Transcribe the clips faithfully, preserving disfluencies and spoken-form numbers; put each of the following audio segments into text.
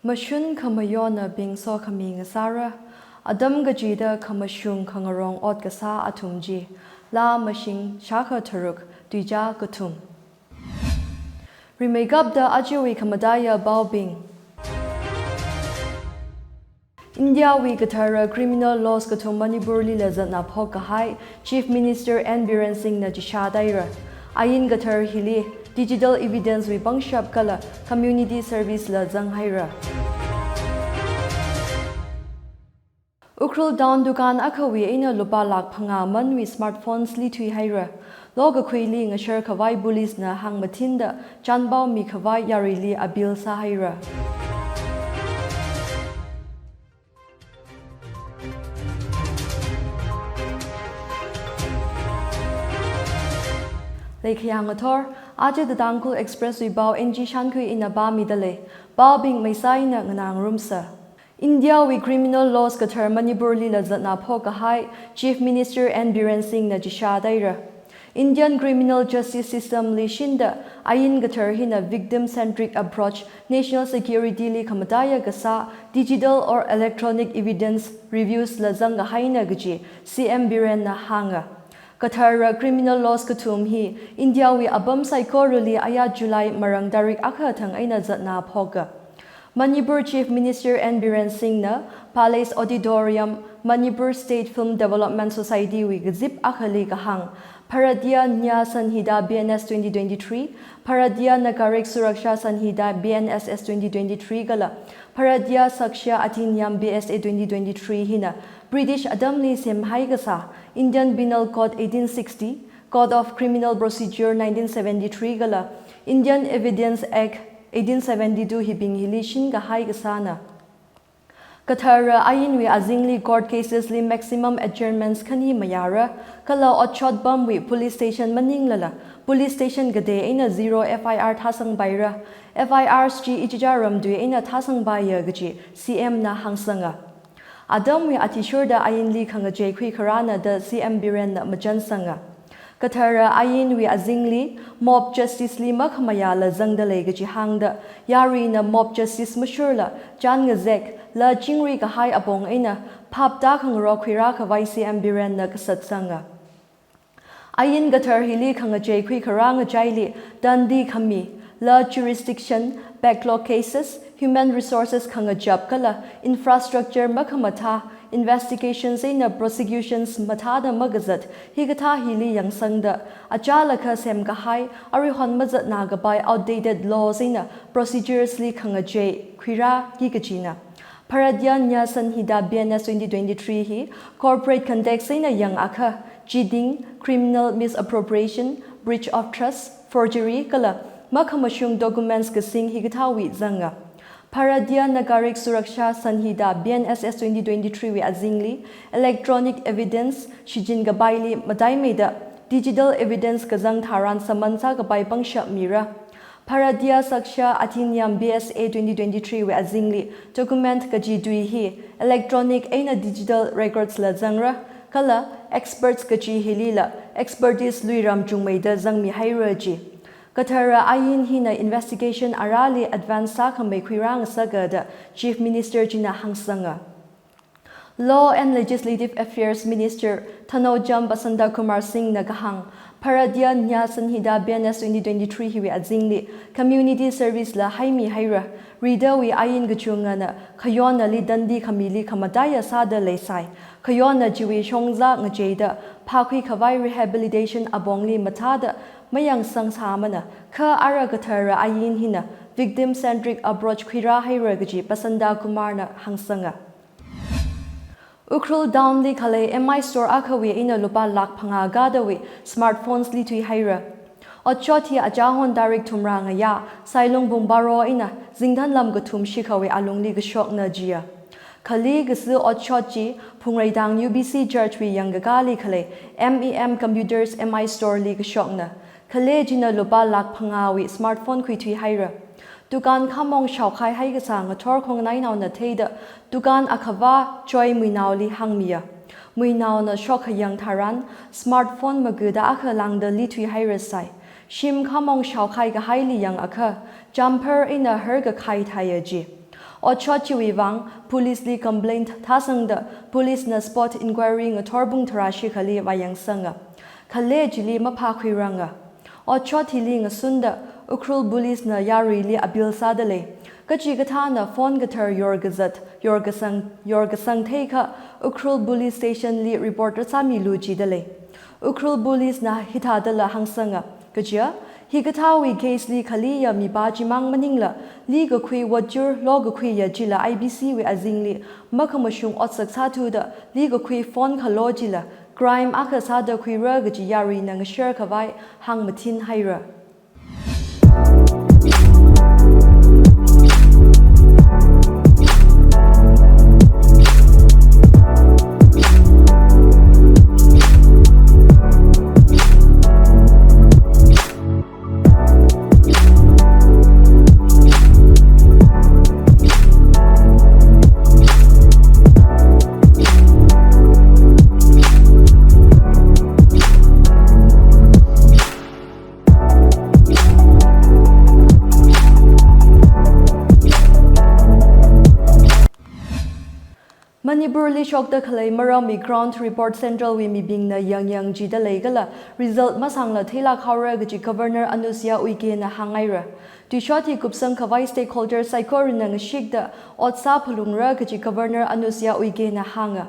Mashun khamayonabing sokhami ngasāra, atam kachida khamashung khangarong ot kasā athum chi, laa mashing shākha tharuk, tuichā kathum. Rimeikapta ajawui khamataiya paobing. Indiawui kathara criminal laws kathum Manipurlila zatna phokkahai Chief Minister N Biren Singhna chishātaira. Ain kathar hili digital evidence wui pangshap kala community service la zanghaira. Ukhrul Town dukan akhawui eina lupā lakh phangā manwui smartphones li thuihaira. Law kakhuili ngashar khavai policena hāngmathinda chānpao mikhavai yaruili appeal sāhaira. Leikhayang ngathor, aja The Tangkhul Express wui pao N G Shankhui ina pāmidalei. Paobing meisā eina nganāngarumsa. Indiawui criminal laws kathar Manipurlila zatna phokkahai Chief Minister N Biren Singhna chishātaira. Indian criminal justice system li shinda ain kathar hina victim-centric approach, national security li khamataiya kasā digital or electronic evidence reviews la zangkahaina kaji C M Birenna hānga. Kathara criminal laws kathum hi Indiawui apam saikorali aya July marang tarik akha thang eina zatna phokka. Manipur Chief Minister N Biren Singhna Palace Auditorium, Manipur State Film Development Society wui kazip akhali kahāng, Bharatiya Nyaya Sanhita B N S twenty twenty-three, Bharatiya Nagarik Suraksha Sanhita B N S S twenty twenty-three kala Bharatiya Sakshya Adhiniyam B S A twenty twenty-three hina British atamli semhai kasā Indian Penal Code eighteen sixty, Code of Criminal Procedure nineteen seventy-three kala Indian Evidence Act eighteen seventy-two hibing hili shinkahai kasāna. Kathara ainwui azingli court cases li maximum adjournments khani mayāra, kala otshot pamwui police station maninglala police station katei eina zero F I R thāsangpaira. F I Rs chi ichichā ramtui eina thāsangpaiya kaji C M na hāngsanga. Atamwui athishurda ainli khangachei khuikharāna da C M Birenna machansanga. Kathara ainwui azingli mob justice li makhamayāla zangdalei kaji hāngda, yaruina mob justice mashurla chān ngazekla chingri kahai apong eina phap tākhangarok khuirā khavai C M Birenna kasatsanga. Ain kathar hili khangachei khuikharā ngachaili tandi khami, la jurisdiction, backlog cases, human resources khangachap kala infrastructure makhamathā, investigations eina prosecutions mathāda makazat, hikathā hili yangsangda, achālakha semkahai, aruihon mazatna kapai outdated laws eina procedures li khangachei khuirāki kajina. Bharatiya Nyaya Sanhita B N S twenty twenty-three hi corporate context eina yangakha, cheating, criminal misappropriation, breach of trust, forgery kala makhamashung documents kasing hikathāwui zanga. Bharatiya Nagarik Suraksha Sanhita B N S S twenty twenty-three wui azingli electronic evidence shichin kapaili mataimeida digital evidence kazang tharan summon sākapai pangshap mira. Bharatiya Sakshya Adhiniyam B S A twenty twenty-three wui azingli document kaji tui hi electronic eina digital records la zangra, kala experts kaji hilila expertise luiram chungmeida zangmihaira ji. Kathara ain hina investigation arāli advance sākhamei khuirā ngasaka da Chief Minister china hāngsanga. Law and Legislative Affairs Minister Thanoucham Basanta Kumar Singhna kahāng, Bharatiya Nyaya Sanhita B N S twenty twenty-three hiwui azingli community service la haimihaira, ridawui ain kachungana khayonnali tandi khamili khamataiya sāda leisai, khayonna chiwui shongza ngacheida phākhui khavai rehabilitation apongli mathāda mayangsang sāmana, kha ara kathara ain hina victim-centric approach khuirāhaira kaji Basanta Kumarna hāngsanga. Ukhrul Town li khalei M I store akhawui eina lupā lakh phangā kadawui smartphones li thuihaira. Otshot hi achāhon tarik thumrā ngayā, sailung pung baro eina zingthanlam kathum shikhawui alungli kashokna jiya. Khali kasā otshot chi Phungreitang U B C Church wui yangkakāli khalei M E M Computers M I store li kashokna. Khale china lupā lakh phangāwui smartphone khuithuihaira. Dukan khamong shaokhaihai kasā ngathor khongnainaona theida dukan akhava Joy Muinaoli hāngmiya. Muinaona shokkayang tharan smartphone magada akha lāngda lithuihairasai. Shim khamong shaokhai kahaili yangakha, jumper eina har kakhai thāya ji. Otshot chiwui vang police li complaint thāsangda police na spot inquiry ngathor pung tharā shikhali vāyangsanga. Khale chili maphākhuiranga. Otshot hili ngasunda Ukhrul police na yaruili appeal sādalei. Kachikathāna phone kathar yorkazat, yorkasang, yorkasang theikha Ukhrul police station li report rāsāmilu jidalei. Ukhrul police na hithādala hāngsanga. Kaja, hikathāwui case li khaliya mipā chimang maningla, likakhui vāchur lokakhuiya chila I P C wui azingli makhamashung otsak sāthuda, likakhui phone khalo chila crime akha sāda khuira kaji yaruina ngasharkhavai hāngmathinhaira. Manipur li shokda khalei maramwui ground report central wui mibingna yangyang jidalei kala result masangla theilāk haora kaji Governor Anusuiya Uikey na hānghaira. Tuishot hi kupsangkhavai stakeholder saikorana ngashikda ot sāphalungra kaji Governor Anusuiya Uikey na hānga.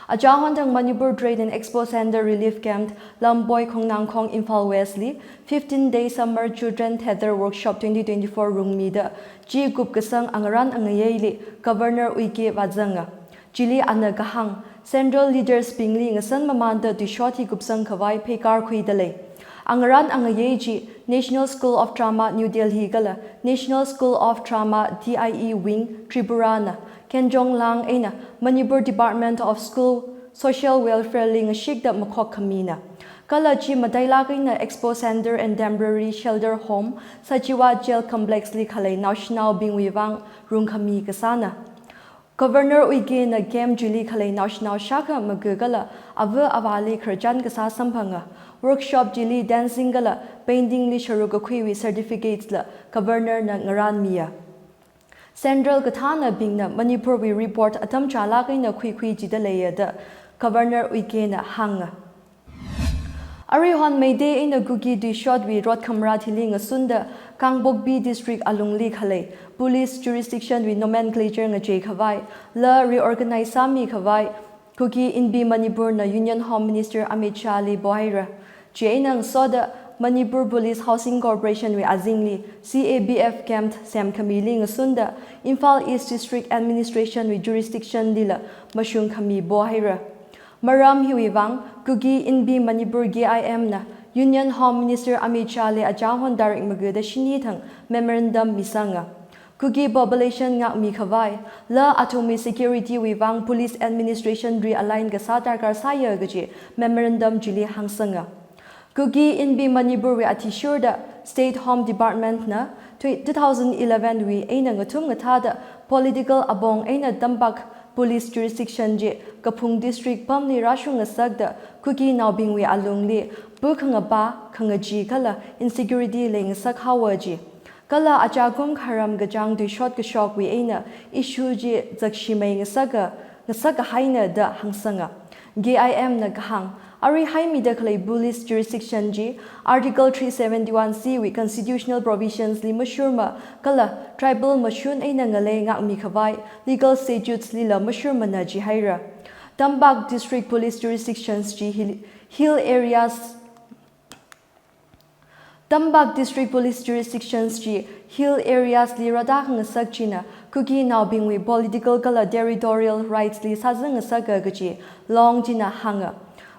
Achahon thang Manipur Trade and Expo Centre Relief Camp, Lamboi Khongnangkhong, Imphal West li fifteen day Summer Children Theatre Workshop twenty twenty-four rungmida chi kupkasang angarān angayeili Governor Uikey vāzanga. Chili ana kahāng, central leaders bingli ngasan mamānda tuishot hi kupsangkhavai pheikar khuidalei. Angarān angayei chi National School of Drama New Delhi kala National School of Drama D I E Wing Tripura na Kenjong Lang eina Manipur Department of School Social Welfare li ngashikda makhok khamina. Kala chi matailāk eina Expo Centre and Temporary Shelter Home, Sachiwa Jail Complex li khalei naoshinaobingwui vang rungkhami kasāna. Governor Uikey na camp chili khalei naoshinao shākha maga kala ava avāli khararchan kasā samphanga. Workshop chili dancing kala painting li sharuk kakhuiwui certificates la Governor na ngarānmiya. Central kathānabingna Manipur wui report atam chālāk eina khuikhui jidaleiya da Governor Uikey na hānga. Aruihon Meitei eina Kuki tuishotwui rot khamrat hili ngasunda Kangpokpi District alungli khalei police jurisdiction wui nomenclature ngacheikhavai la reorganize sāmikhavai Kuki Inpi Manipur na Union Home Minister Amit Shah li pohaira. Chieina ngasoda Manipur Police Housing Corporation wui azingli C A B F camp semkhamili ngasunda Imphal East District Administration wui jurisdiction lila mashungkhami pohaira. Maram hiwui vang Kuki Inpi Manipur K I M na Union Home Minister Amit Shah li achahon tarik maga da shini thang memorandum misanga. Kuki population ngākmikhavai la athumwui security wui vang police administration realign kasā darkar sāya kaji memorandum chili hāngsanga. Kuki Inpi Manipur wui athishurda State Home Department na twe-, two thousand eleven wui eina ngathum ngathāda political apong eina Tampak police jurisdiction chi Kaphung District pamli rāshung ngasakda Kukinaobingwui alungli pukhangapa, khangachee kala insecurity leingasak haowa ji. Kala achakum kharam kachāng tuishot kashokwui eina issue chi zakshimei ngasaka, ngasakahaina da hāngsanga. K I M na kahāng, arui haimida khalei police jurisdiction chi Article three seventy-one C wui constitutional provisions li mashurma kala tribal mashun eina ngalei ngākmikhavai legal statutes lila mashurmana jihaira. Tampak District Police Jurisdictions chi hill, hill areas Tampak District Police Jurisdictions chi hill areas li rāda khangasak china Kukinaobingwui political kala territorial rights li sāzang ngasaka kaji Long china hānga.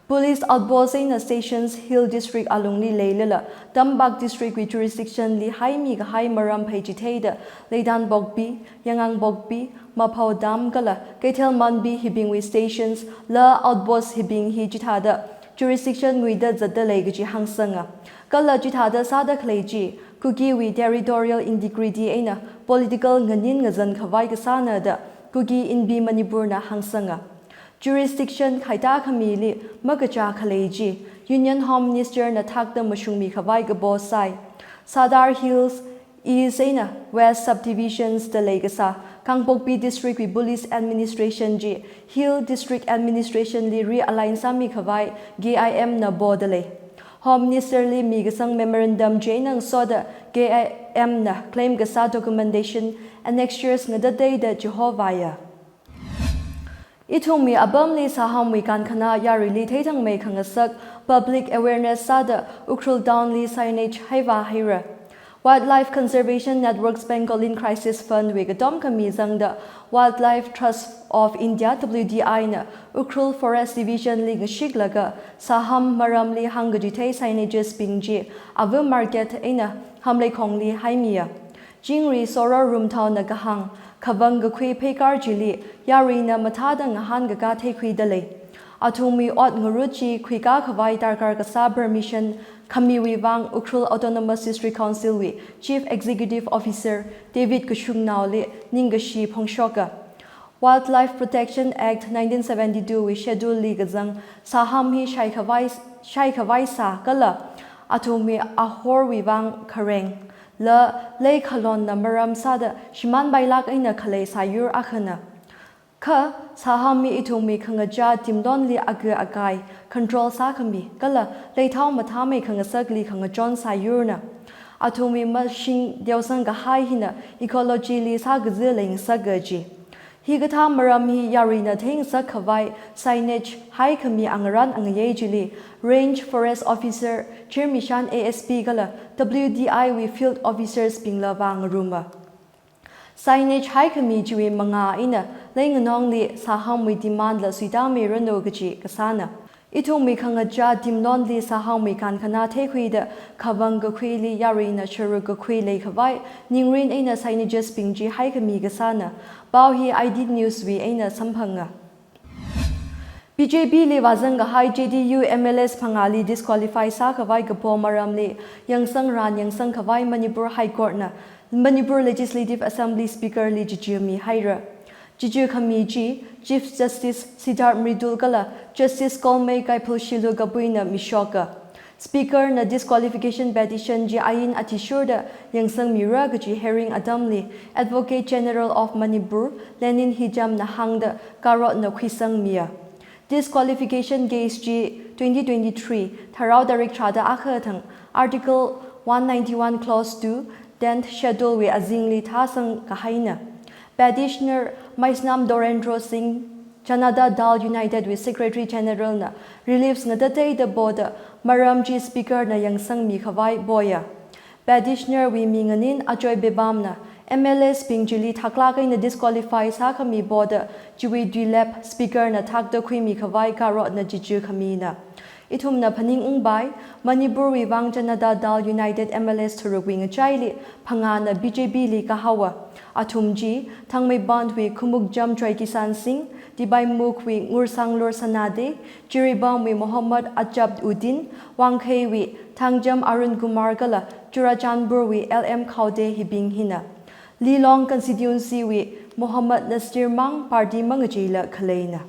Police outpost eina stations Hill District alungli leilala Tampak District wui jurisdiction li haimikahai maram phei chitheida Leidanpokpi, Yanganpokpi, Maphao Dam kala Keithelmanbi hibingwui stations la outpost hibing hi chithāda jurisdiction nguida zatdalei kaji hāngsanga. Kala chithāda sāda khalei chi Kukiwui territorial integrity eina political nganin ngazankhavai kasāna da Kuki Inpi Manipur na hāngsanga. Jurisdiction khaitakahamili makachā khalei chi Union Home Minister na thakta mashungmikhavai kapo sai. Sadar Hills East eina West Subdivisions da leikasā Kangpokpi District wui Police Administration chi Hill District Administration li realign sāmi khavai K I M na podalei. Home Minister li mikasang memorandum chi eina ngasoda K I M na claim kasā documentation annexures ngatateida chihovāya. Ithumwui apamli sāhamwui kankhana yaruili theithangmei khangasak public awareness sāda Ukhrul Town li signage haivā haira. Wildlife Conservation Network's Pangolin Crisis Fund wui katom khami zangda Wildlife Trust of India, W T I na Ukhrul Forest Division li ngashiklaga sāham maramli hāngkachithei signages bing chi Avu Market eina Hamleikhongli haimiya. Chingri Soror Rumthaona kahāng, khavang kakhui pheikar chili yaruina mathāda ngahānkakā theikhuidalei. Athumwui ot ngarut chi khuikā khavai darkar kasā permission khamiwui vang Ukhrul Autonomous District Council wui Chief Executive Officer David Kashungnaoli ningkashi phongshoka. Wildlife Protection Act nineteen seventy-two wui schedule li kazang sāham hi shaikhavai, shaikhavai sā kala athumwui ahorwui vang khareng la leikhalonna maram sāda shimānpailāk eina khalei sāyur akhana. Kha sāham hi ithumwui khangachā timlonli aga akai control sākhami kala leithao mathāmei khangasakli khangachon sāyurna. Athumwui mashing teosang kahai hina ecology li sākazi leingasaka ji. Hikathā maram hi yaruina theingasak khavai signage haikhami angarān angayei chili Range Forest Officer Chirmishan A S P kala W T I wui field officers bingla vāngaruma. Signage haikhami chiwui mangā eina leinganongli sāhamwui demand la suitāmiranu kachi kasāna. Ithumwui khangachā timlonli sāhamwui kankhana theikhuida khavang kakhuili yaruina sharuk kakhui leikhavai ningrin eina signages bing chi haikhami kasāna. Pao hi I D News wui eina samphanga. B J P li vāzang kahai J D U M L As phangāli disqualify sākhavai kapo maramli yangsang ran yangsang khavai Manipur High Court na Manipur Legislative Assembly Speaker li chichimi haira. Chichikhami chi Chief Justice Siddharth Mridul kala Justice Kolmei Kaiphul Shilu Kabuina mishoka. Speaker na disqualification petition chi ain athishurda yangsangmira kachi hearing atamli Advocate General of Manipur Lenin Hijam na hāngda karotna khuisangmiya. Disqualification case chi twenty twenty-three Tharao tarik tharāda akha thang Article one ninety-one Clause two, tenth Schedule wui azingli thāsang kahaina. Petitioner Maisnam Dorendro Singh, Janata Dal United wui Secretary General na reliefs ngatateida poda maram chi Speaker na yangsangmi khavai poya. Petitioner wui minganin Ajoy Bebam na M L As bing chili thaklāk eina disqualify sākhami poda chiwui tuilep Speaker na thakda khuimi khavai karotna chichikhamina. Ithumna phaningungpai, Manipur wui vang Janata Dal United M L As tharukwui ngachaili phangāna B J P li kahaowa. Athum chi Thangmeiband wui Khumukjam Joykisan Singh, Tipaimukh wui Ngursanglur Sanade, Jiribam wui Mohammad Ajab Uddin, Wangkhei wui Thangjam Arun Kumar kala Churachandpur wui L M Khaute hibing hina. Lilong constituency wui Mohammad Nasir mang party mangacheila khaleina.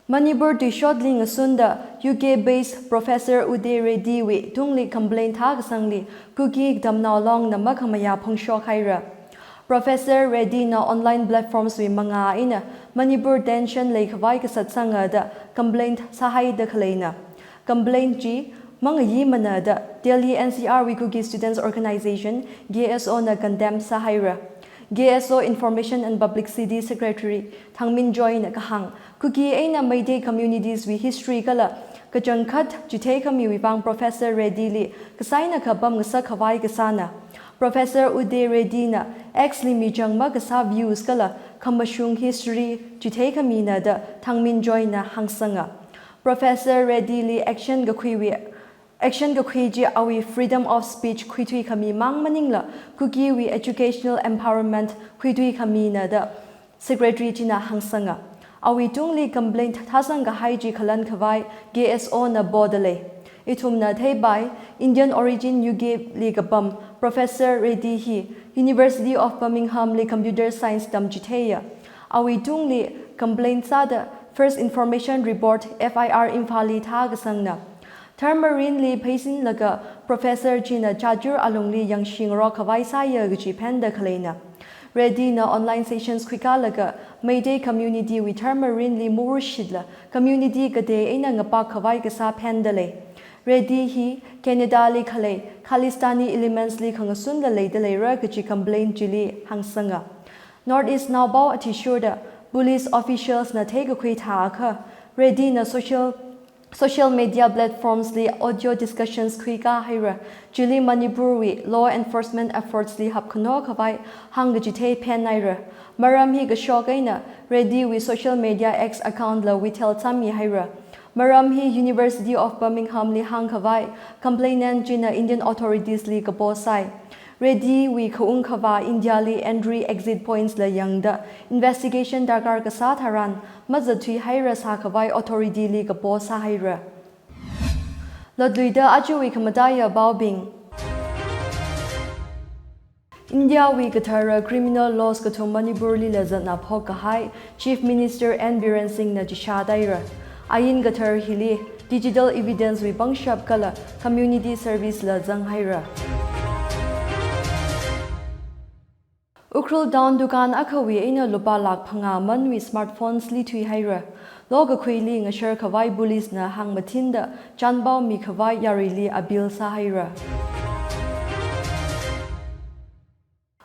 Manipur tuishotli ngasunda U K based Professor Uday Reddy wui tungli complaint thākasangli Kuki Katamnao Long na makhamayā phongshok haira. Professor Reddy na online platforms wui mangā eina Manipur tension leikhavai kasatsanga da complaint sāhaida khaleina. Complaint chi mangayimana da Delhi N C R wui Kuki Students Organization, K S O na condemn sāhaira. K S O Information and Publicity Secretary Thangmin Joy na kahāng, Kuki eina Meitei communities wui history kala kachangkhat chitheikhamiwui vang Professor Reddy li kasaina kapam ngasak khavai kasāna. Professor Uday Reddy na X li michang makasā views kala khamashung history chitheikhamina da Thangmin Joy na hāngsanga. Professor Reddy li action kakhuiwui action kakhui chi awui freedom of speech khuithui khami mang maningla Kuki wui educational empowerment khuithui khamina da Secretary china hāngsanga. Awui tungli complaint thāsang kahai chi khalan khavai K S O na podalei. Ithumna theipai, Indian origin U K li kapam Professor Reddy hi University of Birmingham li computer science tamchitheiya. Awui tungli complaint sāda First Information Report F I R Imphal li thākasangna. Thermarin li pheisinlaga Professor china chajur alungli yangshingarok khavai sāya kachi phenda khaleina. Reddy na online sessions khuikalaga Meitei community wui thermarin li murushitla community katei eina ngapak khavai kasā phendalei. Reddy hi Canada li khalei Khalistani elements li khangasunla leidaleira kachi complaint chili hāngsanga. North East Now pao athishurda police officials na theikakhui thākha Reddy na social social media platforms li audio discussions khuikā haira. Chili Manipur wui law enforcement efforts li hapkhano khavai hāngkachithei phenhaira. Maram hi kashok eina Reddy wui social media X account la withheld sāmi haira. Maram hi University of Birmingham li hāng khavai complainant china Indian authorities li kapo sāi. Reddy wui khaung khavā India li entry exit points la yangda investigation darkar kasā tharan mazatthui haira sākhavai authority li kapo sāhaira. Lotluida ajawui khamataiya paobing. India wui kathara criminal laws kathum Manipur lila zatna phok kahai Chief Minister N Biren Singh na chishat haira. Ain kathar hili digital evidence wui pangshap kala community service la zanghaira. Ukhrul town dukan akhawui eina lupā lakh phangā manwui smartphones li thuihaira. Law kakhuili ngashar khavai police na hāngmathinda chanpao mikhavai yaruili appeal sāhaira.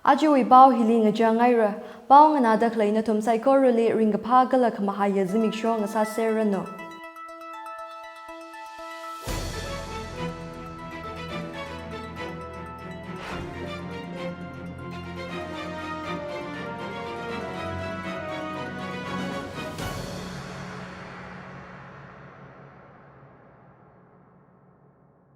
Ajawui pao hili ngachang haira. Pao nganāda khalei nathum saikorali ringkaphā kala khamahaiya zimiksho ngasāserranu.